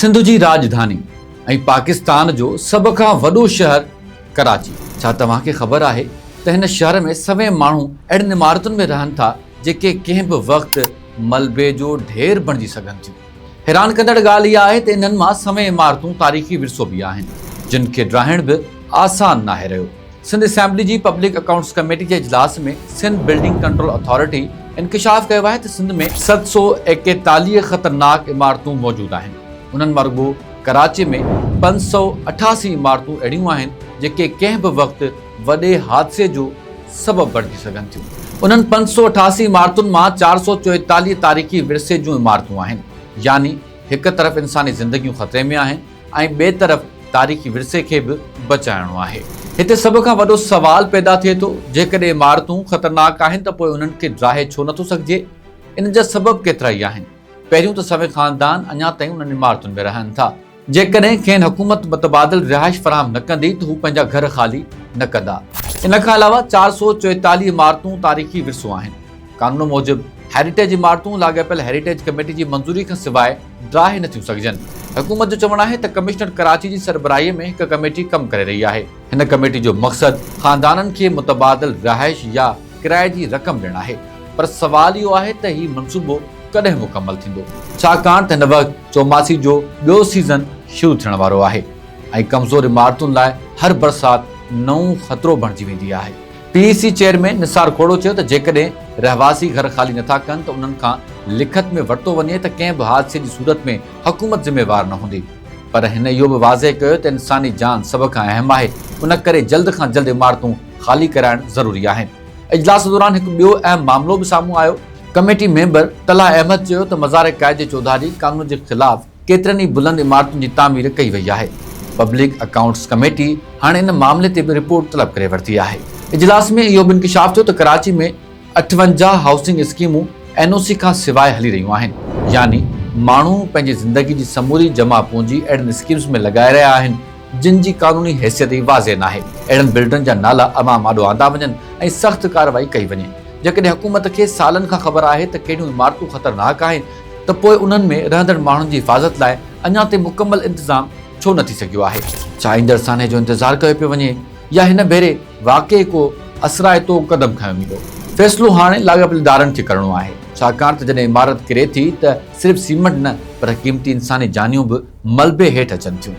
سنڌ جي راڄڌاني ۽ پاڪستان جو سڀ کان وڏو شهر ڪراچي. ڇا توهان کي خبر آهي ته هن شهر ۾ سوين ماڻهو اهڙين عمارتن ۾ رهن ٿا جيڪي ڪنهن به وقت ملبي جو ڍير بڻجي سگهن ٿيون. حيران ڪندڙ ڳالهه اها آهي ته انهن مان سوين عمارتون تاريخي ورثو به آهن، جن کي ڊاهڻ به آسان ناهي رهيو. سنڌ اسيمبلي جي پبلڪ اڪائونٽس ڪميٽي جي اجلاس ۾ سنڌ بلڊنگ ڪنٽرول اٿارٽي انڪشاف ڪيو آهي ته سنڌ ۾ 741 خطرناڪ عمارتون موجود آهن، انهن مان رڳو ڪراچي ۾ 588 عمارتون اهڙيون آهن جيڪي ڪنهن به وقت وڏي حادثي جو سبب بڻجي سگهن ٿيون. انهن 588 عمارتن مان 444 تاريخي ورثي جون عمارتون آهن، يعني هڪ طرف انساني زندگيون خطري ۾ آهن ۽ ٻئي طرف تاريخي ورثي کي به بچائڻو آهي. هتي سڀ کان وڏو سوال پيدا ٿئي ٿو، جيڪڏهن عمارتون خطرناڪ آهن ته پوء انهن کي ڊاهي ڇو نٿو سگهجي؟ ان جا سبب ڪيترائي آهن. پهريون ته سوين خاندان اڃا تائين انهن عمارتن ۾ رهن ٿا. جيڪڏهن کين حڪومت متبادل رهائش فراهم نه ڪندي ته هو پنهنجا گهر خالي نه ڪندا. ان کان علاوه 444 عمارتون تاريخي ورثو آهن. قانون موجب هيريٽيج عمارتون لاڳاپيل هيريٽيج ڪميٽي جي منظوري کان سواء ڊاهي نٿيون سگهجن. حڪومت جو چوڻ آهي ته ڪمشنر ڪراچي جي سربراهي ۾ هڪ ڪميٽي ڪم ڪري رهي آهي. هن ڪميٽي جو مقصد خاندانن کي متبادل رهائش يا ڪرائي جي رقم ڏيڻ آهي. پر سوال اهو آهي ته هي منصوبو ڪڏهن مڪمل ٿيندو؟ ڇاڪاڻ ته هن وقت چوماسي جو ٻيو سيزن شروع ٿيڻ وارو آهي ۽ ڪمزور عمارتن لاء هر برسات نئون خطرو بڻجي ويندي آهي. P E C chairman Nisar Khuhro چيو ته جيڪڏهن رهواسي گهر خالي نٿا ڪن ته انهن کان لکت ۾ ورتو وڃي ته ڪنهن به حادثي جي صورت ۾ حڪومت ذميوار نه هوندي پر هن اهو به واضح ڪيو ته انساني جان سڀ کان اهم آهي ان ڪري جلد کان جلد عمارتون خالي ڪرائڻ ضروري آهن. اجلاس دوران هڪ ٻيو اهم معاملو به سامهون آيو. ڪميٽي ميمبر طلحه احمد چيو ته مزار قائد جي چوڌاري قانون جي خلاف ڪيترن ئي بلند عمارتن جي تعمير ڪئي وئي آهي. پبلڪ اڪائونٽس ڪميٽي هاڻي ان معاملي تي به رپورٽ طلب ڪري ورتي آهي. اجلاس ۾ اهو به انڪشاف ٿيو ته ڪراچي ۾ 58 هائوسنگ اسڪيمون اين او سي کان سواء هلي رهيون آهن، يعني ماڻهو پنهنجي زندگي جي سموري جمع پونجي اهڙين اسڪيمز ۾ لڳائي رهيا آهن، جن جي قانوني حيثيت ئي واضح ناهي. اهڙن بلڊرن جا نالا عوام آڏو آندا وڃن ۽ سخت ڪارروائي ڪئي وڃي. جيڪڏهن حڪومت کي سالن کان خبر آهي ته ڪهڙيون عمارتون خطرناڪ آهن ته پوء انهن ۾ رهندڙ ماڻهن جي حفاظت لاء اڃا تائين مڪمل انتظام ڇو نه ٿي سگهيو آهي؟ ڇا ايندڙ سانحي جو انتظار ڪيو پيو وڃي يا هن ڀيري واقعي ڪو اثرائتو قدم کنيو ويندو؟ فيصلو هاڻي لاڳاپيل ادارن کي ڪرڻو آهي، ڇاڪاڻ ته جڏهن عمارت ڪري ٿي ته صرف سيمنٽ نه پر قيمتي انساني جانيون به ملبي هيٺ اچن ٿيون.